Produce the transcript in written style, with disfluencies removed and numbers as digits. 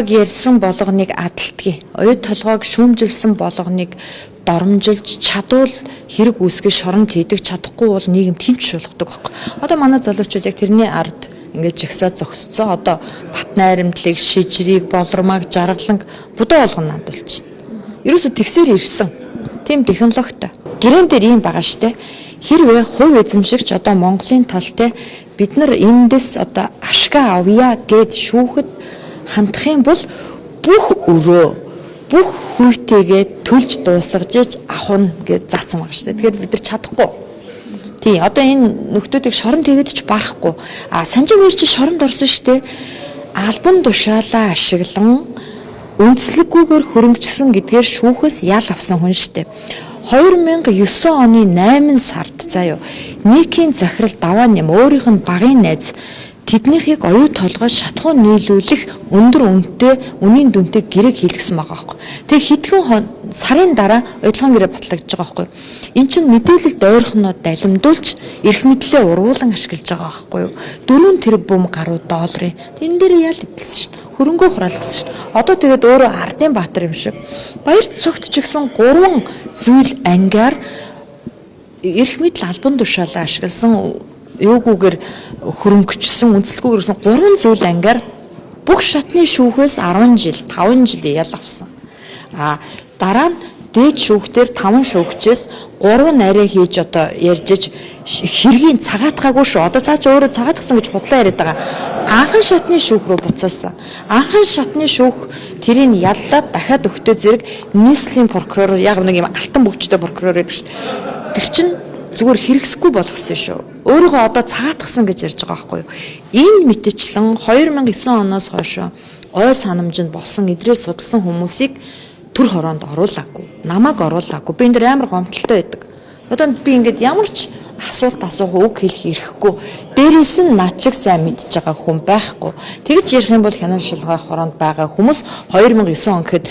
Толгойг ярьсан болгоныг адалтдгийг. Оюу толгойг шүүмжилсэн болгоныг доромжилж чадвал хэрэг үүсгэж шоронд хийдэг, чадахгүй бол нийгэм тэмч шулгадаг байхгүй. Одоо манай залуучууд яг тэрний ард ингээд жигсаа зогсцоо. Одоо Бат найрамдлыг, шижрийг, болормаг, жаргаланг бүдүү болгоно надулж. Ерөөсө тэгсээр ирсэн. Тийм технологитой. Гэрэн дээр ийм байгаа штэ. Хэрвээ хувь эзэмшигч одоо Монголын тал те бид нар эндээс одоо ашгаа авъя гэд шүүхэд хандах юм бол бүх өрөө бүх хүйтэйгээ төлж дуусгаж иж авах нь гэж заасан байгаа шүү дээ. Тэгэхээр бид нар чадахгүй. Тий, одоо энэ нөхдүүдийг шоронд хийгээд ч барахгүй. А Санжиг хоёр чи шоронд орсон шүү дээ. Албан тушаалаа ашиглан үндслэггүйгээр хөрөнгөчсөн гэдгээр шүүхээс ял авсан хүн шүү дээ. 2009 оны 8 сард заа юу Никийн захирал даваа нэм өөрийнх нь багын найз тэднийхийг оюу толгой шатхуу нийлүүлэх өндөр үнэтэй үнийн дүнтэй гэрээг хийлгэсэн байгаа байхгүй. Тэгээ хэдхэн сарын дараа уялгаан гэрээ батлагдж байгаа байхгүй. Эн чинь мэдээлэлд ойрхоноо далимдуулж эрх мэдлээ ургуулan ашиглаж байгаа байхгүй юу. 4 тэрбум гаруй долларын энэ дээр ял эдэлсэн шин. Хөрөнгөө хураалгасан шин. Одоо тэгээд өөрөө ардын баатар юм шиг. Баяр цогт ч гэсэн гурван зүйл ангиар эрх мэдэл албан тушаалаа ашигласан юугүйгээр хөрөнгөчсөн үндэслэггүйгээр гэсэн гурван зүйл ангиар бүх шатны шүүхээс 10 жил 5 жил ял авсан. А дараа нь дээд шүүхтэр 5 шүүгчээс 3 нарийн хийж одоо ярьж иж хэргийн цагаатгаагүй шүү. Одоо цаа чи өөрөө цагаатгсан гэж худлаа яриад байгаа. Анхан шатны шүүх рүү буцаасан. Анхан шатны шүүх тэрийг яллаад дахиад өгтөө зэрэг нийслэлийн прокурор яг нэг юм алтан бөгжтэй прокурор гэдэг шүү. Тэр чин зүгээр хэрэгсэхгүй болгосон шүү. Өөрийгөө одоо цагаатгсан гэж ярьж байгаа байхгүй юу? Энэ мэтчлэн 2009 оноос хойш ой санамжинд болсон эдрээр судалсан хүмүүсийг төр хороонд оруулаагүй. Намайг оруулаагүй. Би энэ дэр амар гомдолтой байдаг. Одоо би ингээд ямар ч асуулт асуух үг хэлэх эрхгүй. Дээрээс нь над чиг сайн мэдж байгаа хүн байхгүй. Тэгж ярих юм бол хянан шулгаа хороонд байгаа хүмүүс 2009 он гэхэд